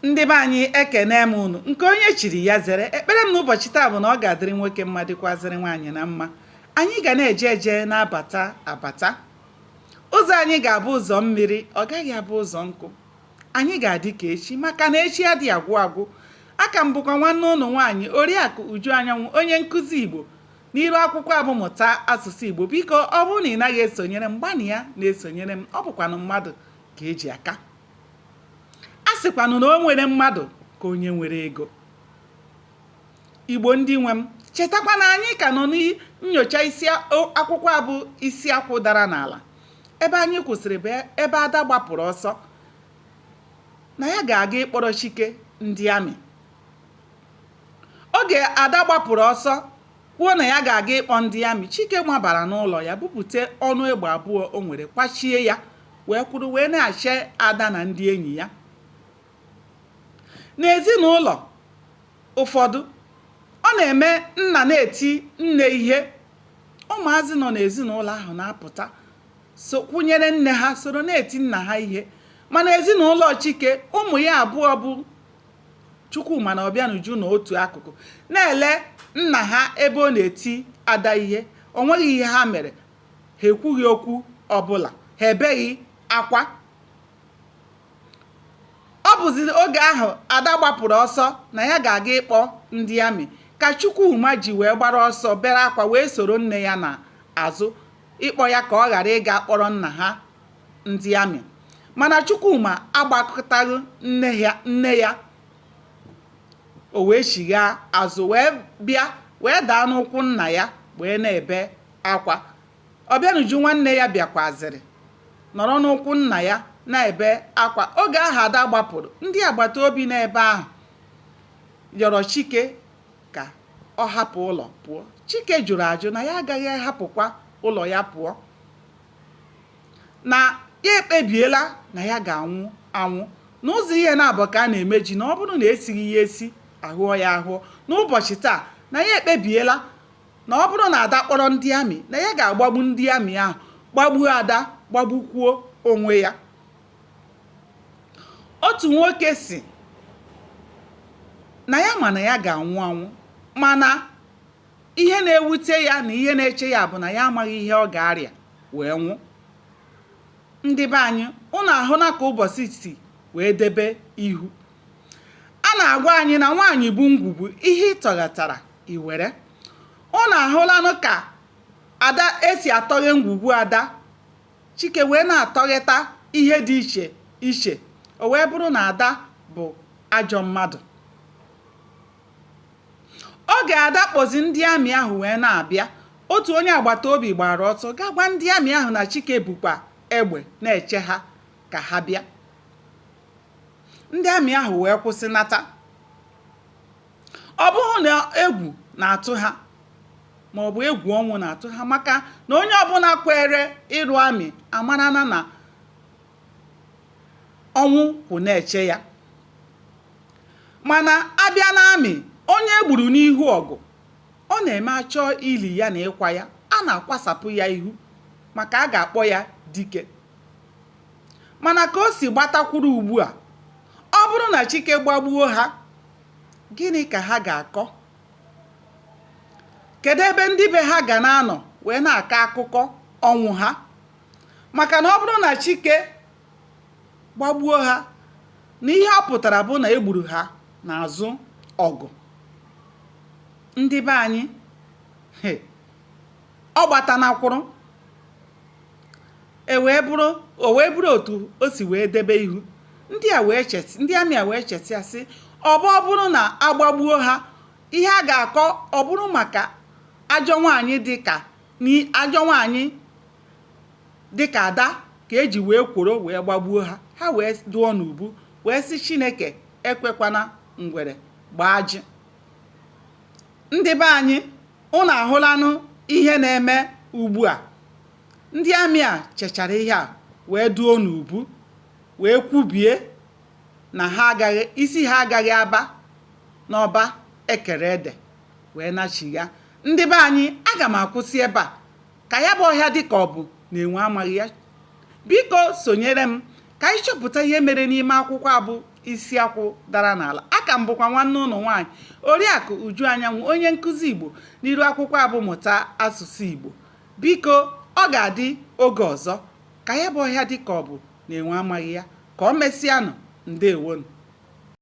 Ndị be anyị, ekene m unu. Nke onye chiri ya zere. Ekpere m n'ụbọchị taa bụ na ọ ga-adịrị nwoke mma, dịkwazịrị nwaanyị na mma. Anyị ga na-eje eje, na-abata abata. Ụzọ anyị ga-abụ ụzọ mmiri, ọ gaghị abụ ụzọ nkụ. Anyị ga-adị ka echi, maka na echi adịghị agwụ agwụ. Aka m bụkwa nwanne ụnụ nwaanyị, Oriakụ Uju Anyanwụ, onye nkụzi Igbo n'iru akwụkwọ a bụ Mụta Asụsụ Igbo. Biko, ọ bụrụ na ị naghị esonyere m, gbanịa na-esonyere m. Ọ bụkwanụ mmadụ ka eji aka. A sịkwanụ na o nwere mmadụ ka onye nwere ego. Igbo ndị nwe m, chetakwa na anyị ka nọ n'nyocha isi akwụkwọ a bụ Isi Akwụ Dara N'ala. Ebe anyị kwụsịrị bụ ebe Ada gbapụrụ ọsọ na ya ga-aga ịkpọrọ Chike ndị amị. Oge Ada gbapụrụ ọsọ kwuo na ya ga-aga ịkpọ ndị amị, Chike mabara n'ụlọ ya bupute ọnụ egbe abụọ o nwere, kwachie ya, wee kwụrụ wee na-ache Ada na ndị enyi ya. N'ezinụlọ ụfọdụ, ọ na-eme nna na-eti nne ihe, ụmụazị nọ n'ezinụlọ ahụ na-apụta so kwụnyere nne ha, soro na-eti nna ha ihe. Mana ezinụlọ Chike, ụmụ ya abụọ bụ Chukwuma na Ọbịanuju nọ otu akụkụ na-ele nna ha ebe ọ na-eti Ada ihe. O nweghị ihe ha mere. Ha ekwughị okwu ọbụla, ha ebeghị akwa. Ọ bụzi oge ahụ Ada gbapụrụ ọsọ na ya ga-aga ịkpọ ndị amị ka Chukwuma ji wee gbara ọsọ bere akwa wee soro nne ya n'azụ ịkpọ ya ka ọ ghara ịga kpọrọ nna ha ndị amị. Mana Chukwuma agbakọtaghị nne ya, o wee chigha azụ, wee bịa wee daa n'ụkwụ nna ya, wee na-ebe akwa. Ọbịanuju nwanne ya bịakwazịrị nọrọ n'ụkwụ nna ya na-ebe akwa. Oge ahụ Ada gbapụrụ, ndị agbata obi n'ebe ahụ yọrọ Chike ka ọ hapụ ụlọ pụọ. Chike jụrụ ajụ na ya agaghị ahapụkwa ụlọ ya pụọ, na ya ekpebiela na ya ga-anwụ anwụ. N'ụzọ ihe na-abụ ka a na-eme ji, na ọ bụrụ na esighị ya esi, ahụọ ya ahụọ. N'ụbọchị taa, na ya ekpebiela na ọ bụrụ na Ada kpọrọ ndị amị, na ya ga-agbagbu ndị amị ahụ, gbagbuo Ada, gbagbukwuo onwe ya. Otu nwoke si na ya ma na ya ga-anwụ anwụ, mana ihe na-ewute ya na ihe na-eche ya bụ na ya amaghị ihe ọ ga-arịa wee nwụ. Ndị be anyị, ụnụ ahụna ka ụbọchị si wee debe ihu. A na-agwa anyị na nwaanyị bụ ngwugwu, ihe ị tọghatara i were. Ụnụ ahụlanụ ka Ada esi atọghe ngwugwu Ada. Chike wee na-atọgheta ihe dị iche iche, o wee bụrụ na Ada bụ ajọ mmadụ. Oge Ada kpọzi ndị amị ahụ wee na-abịa, otu onye agbata obi gbara ọsọ gaa gwa ndị amị ahụ na Chike bukwa egbe na-eche ha ka ha bịa. Ndị amị ahụ wee kwụsịnata. Ọ bụghị na egwu na-atụ ha ma ọ bụ egwu ọnwụ na-atụ ha, maka na onye ọbụla kwere ịrụ amị amarana na ọnwụ kwụ na-eche ya. Mana abịa n'amị, onye e gburu n'ihu ọgụ, ọ na-eme achọọ ili ya na ịkwa ya, a na-akwasapụ ya ihu, maka a ga-akpọ ya dike. Mana ka o si gbatakwuru ugbu a, ọ bụrụ na Chike gbagbuo ha, gịnị ka ha ga-akọ? Kedu ebe ndị be ha ga na-anọ wee na-akọ akụkọ ọnwụ ha? Maka na ọ bụrụ na Chike gbagbuo ha, na ihe ọ pụtara bụ na e gburu ha n'azụ ọgụ. Ndị be anyị, ọ gbatanakwụrụ e wee bụrụ o wee bụrụ otu o si wee debe ihu. Ndị a wee cheta, ndị amị a wee cheta ya, sị ọ bụ ọ bụrụ na agbagbuo ha, ihe a ga-akọ ọ bụrụ maka ajọ nwaanyị dị ka ajọ nwaanyị dịka Ada ka eji wee kworo wee gbagbuo ha. Ha wee dụọ n'ubu wee sị, Chineke ekwekwana ngwere gbaa ajị. Ndị be anyị, ụnụ ahụlanụ ihe na-eme ugbu a. Ndị amị a chechara ihe a wee duo n'ubu wee kwubie na ha agaghị, isi ha agaghị aba n'ọba ekere ede, wee nachigha. Ndị be anyị, aga m akwụsị ebe a ka ya bụ ọhịa dị ka ọ bụ na enwe amaghị ya. Biko, sonyere m ka anyị chọpụta ihe mere n'ime akwụkwọ a bụ Isi akwụ dara n'ala. Aka m bụkwa nwanne ụnụ nwaanyị, Oriakụ Uju Anyanwụ, onye nkụzi Igbo n'iru akwụkwọ a bụ Mụta Asụsụ Igbo. Biko, ọ ga-adị oge ọzọ. Ka ya bụ ọhịa dị ka ọ bụ na enwe amaghị ya. Ka ọ mesịanụ, ndewonụ.